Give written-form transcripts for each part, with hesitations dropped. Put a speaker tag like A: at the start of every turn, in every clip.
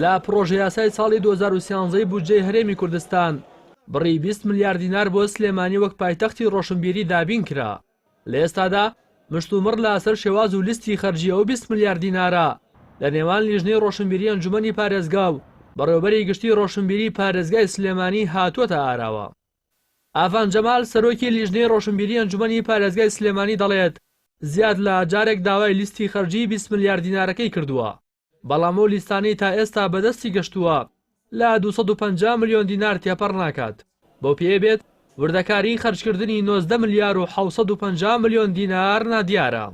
A: لە پڕۆژەیاسای ساڵی 2013 ی بودجەی هەرێمی کوردستان، بڕی 20 ملیار دینار بۆ سلێمانی وەک پایتەختی ڕۆشنبیری دابین کرا. لە ئێستادا مشتومڕ لە سەر شێواز و لیستی خەرجی ئەو 20 ملیار دینارە لە نێوان لیژنەی ڕۆشنبیری ئەنجومەنی پارێزگا و بەڕێوەبەری گشتی ڕۆشنبیری پارێزگای سلێمانی هاتووەتە ئاراوە. ئاڤان جەمال، سەرۆکی لیژنەی ڕۆشنبیری ئەنجومەنی پارێزگای سلێمانی دەڵێت، زیاد لە جارێک داوای لیستی خەرجیی 20 ملیار دینارەکەی کردووە، بەڵام ئەو لیستانەی تا ئێستا بەدەستی گەشتووە لە 250 ملیۆن دینار تێپەڕ ناکات، بەو پێیە بێت وردەکاریی خەرجکردنی 19 ملیار و 750 ملیۆن دینار نادیارە.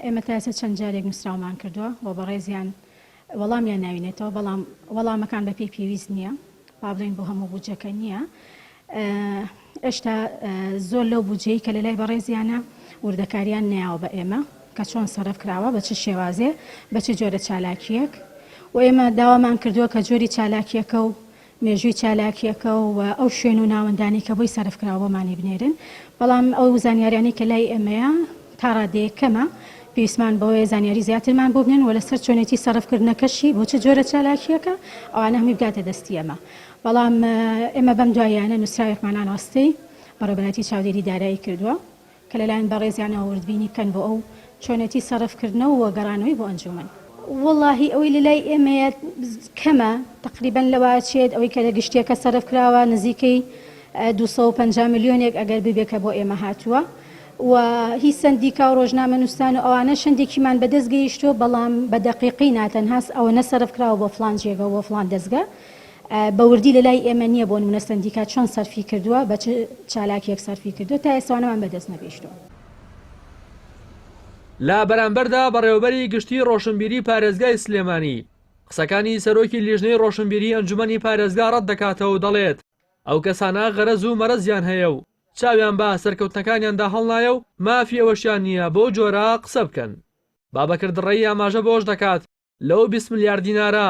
B: ئێمە تا ئێستا چەند جارێک نووسراومان کردووە و بەڕێزیان وەڵامیان ناوینێتەوە، بەڵام وەڵامەکان بەپێی پێویست نییە، با بڵێین بۆ هەموو بودجەکە نییە. ئێشتا زۆر لەو بودجەی کە لەلای بەڕێزیانە وردەکاریان نەیاوە بە ئێمە کە چۆن سەرف کراوە، بە چ شێوازێ، بە چ جۆرە چالاکییەک و ئێمە داوامان کردووە کە جۆری چالاکییەکە و مێژووی چالاکییەکە و ئەو شوێن و ناوەندانەی کە بۆی سەرف کراوە بۆمانی بنێرن، بەڵام ئەو زانیاریانەی کە لای ئێمەیە تا ڕادەیەک کەمە، پێویستمان بەوەیە زانیاری زیاترمان بۆ بنێن و لەسەر چۆنێتی سەرفکردنەکەشی بۆ چ جۆرە چالاکییەکە ئەوانە هەمووی بگاتە دەستی ئێمە. بەڵام ئێمە بەم دواییانە نووسراوێکمان ئاراستەی بەڕێوەبەرایەتی چاودێری دارایی کردووە کە لەلایەن بەڕێزیانەوە وردبینی بکەن بۆ ئەو چۆنێتی سەرفکردنەو و گەڕانەوەی بۆ ئەنجومەن. وەڵاهی ئەوەی لەلای ئێمەیە کەمە تەقریبەن لەوە ئەچێت ئەوەی کە لە گشتیەکە سەرف کراوە نزیکەی 250 ملیۆنێک ئەگەر ببێ کە بۆ ئێمە هاتووە و هی سەندیکا و ڕۆژنامەنووسان و ئەوانەش هەندێکیمان بەدەست گەیشتووە بەڵام بە دەقیقی نا تەنها ئەوەنە سەرف کراوە بۆ فڵان جێگە و بۆ فڵان دەزگە بە وردی لەلای ئێمە نییە بۆ نمونە سەندیکا چۆن سەرفی کردووە بە چ چالاکیەک سەرفی کردووە تا ئێستا وانەمان بەدەست نەگەیشتووە.
A: لە بەرامبەردا بەڕێوەبەری گشتی ڕۆشنبیری پارێزگای سلێمانی قسەکانی سەرۆکی لیژنەی ڕۆشنبیری ئەنجومەنی پارێزگا ڕەتدەکاتەوە و دەڵێت ئەو کەسانە غەرەز و مەرەزیان هەیە و چاویان بە سەرکەوتنەکانیاندا هەڵنایە و مافی ئەوەشیان نییە بەو جۆرە قسە بکەن. بابەکر دڕەیی ئاماژە بەوەش دەکات لەو 20 ملیار دینارە،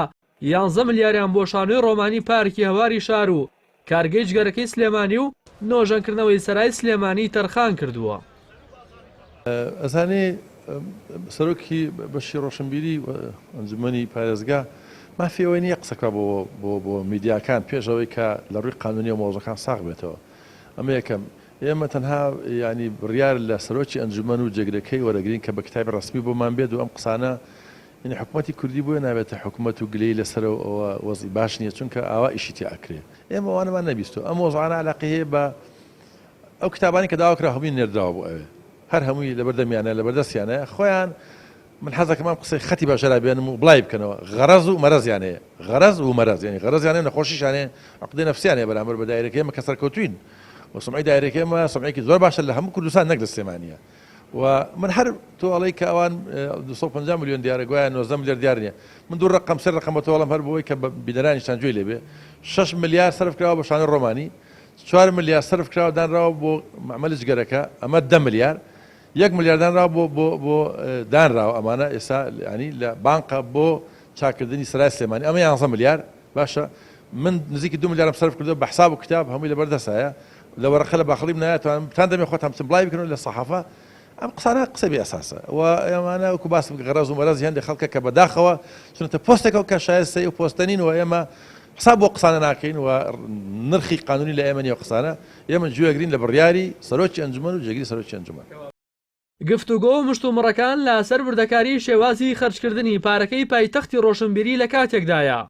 A: یانزە ملیاریان بۆ شانۆی ڕۆمانی پارکی هەواری شار و کارگەی جگەرەکەی سلێمانی و نۆژەنکردنەوەی سەرای سلێمانی تەرخان کردووە.
C: ئەزانێ سەرۆکی بەشی ڕۆشنبیری ئەنجومەنی پارێزگا مافی ئەوەی نییە قسە بکا بۆ بۆ بۆ میدیاکان پێش ئەوەی کە لە ڕووی قانونیەوە مەوزوعەکان ساغ بێتەوە ئەمە یەکەم ئێمە تەنها یانی بڕیار لە سەرۆکی ئەنجومەن و جێگرەکەی وەرەگرین کە بە کتابی ڕەسمی بۆمان بێت و ئەم قسانە یانی حکومەتی کوردی بۆیە نابێتە حکومەت و گلەیی لەسەرە و ئەوە وەزعی باش نییە چونکە ئاوا ئیشی تیا ئەکرێ ئێمە ئەوانەمان نەبیستوە ئەم وەزعانە عەلاقەی هەیە بە ئەو کتابانەی کە داوا کرا هەمووی نێردراوە بۆ ئەوێ هەر هەمووی لەبەر دەمیانە لەبەر دەستیانە خۆیان من حەزەکەم ئەم قسەی خەتی باشەرا بێنم و بڵاوی بکەنەوە غەرەز و مەرەزیان هەیە غەرەز و مەرەز یانی غەرەزیان هەیە نەخۆشیشیان هەیە عقدەی نەفسیان هەیە بەرامبەر بە دایرەکەی ئێمە کە سەرکەوتوین و سمعەی دایرەکەی ئێمە سمعەیەکی زۆر باشە لە هەموو کوردستان نەک لە سلێمانیە و من هەر تۆ ئەڵێی کە ئەوان 250 ملیۆن دیارە گوایە 19 ملیار دیار نییە من دوو ڕقم سێ ڕقم بە تۆ ئەڵێم هەر بۆی کە بینەرانیشتان گوێی لێ بێ 6 ملیار سەرف کراوە بە شانۆی ڕۆمانی چوار ملیار سەرف کراوە دانراوە بۆ مەعمەلی جگەرەکە ئەمە دە ملیار یەک ملیار دانراوە بۆ بۆ بۆ دانراوە ئەمانە ئێستا ینی لە بانقە بۆ چاکردنی سەرای سلێمانی ئەمە یانزە ملیار باشە من نزیکی دو ملیارم سەرف کردووە بە حساب و کتاب هەمووی لەبەر دەستایە لە وەرەقە لە باخڵی منایە توان دەمێ خۆتان بچن بڵاوی بکەنەوە لە سەحافە ئەم قسانە قسە بێ ئەساسە و ئەمانە وەکو باسم کرد غەرەز و مەرەزی هەندێک خەڵکە کە بەداخەوە چونەتە پۆستێکەوە کە شایستەی ئەو پۆستە نین و ئێمە حساب بۆ قسانە ناکەین و نرخی قانونی لە ئێمە نییە قسانە ئێمە گوێگرین لە بڕیاری سەرۆکی ئەنجومەن و جێگری سەرۆکی ئەنجومەن.
A: گفتوگۆ و مشتومڕەکان لە سەر وردەکاریی شێوازی خەرجکردنی پارەکەی پایتەختی ڕۆشنبیری لە کاتێکدایە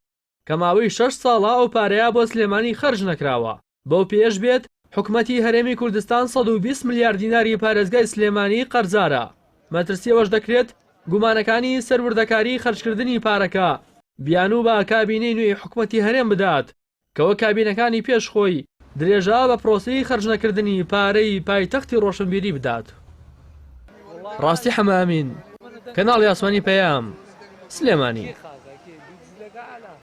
A: کە ماوەی شەش ساڵە ئەو پارەیە بۆ سلێمانی خەرج نەکراوە، بەو پێیەش بێت حکومەتی هەرێمی کوردستان 120 ملیار دیناری پارێزگای سلێمانی قەرزارە، مەترسی ئەوەش دەکرێت گومانەکانی سەر وردەکاریی خەرجکردنی پارەکە بیانوو بە کابینەی نوێی حکومەتی هەرێم بدات کە وەک کابینەکانی پێش خۆی درێژە بە پرۆسەی خەرجنەکردنی پارەی پایتەختی ڕۆشنبیری بدات. ڕاستی حەمە ئەمین، کەناڵی ئاسمانی پەیام، سلێمانی.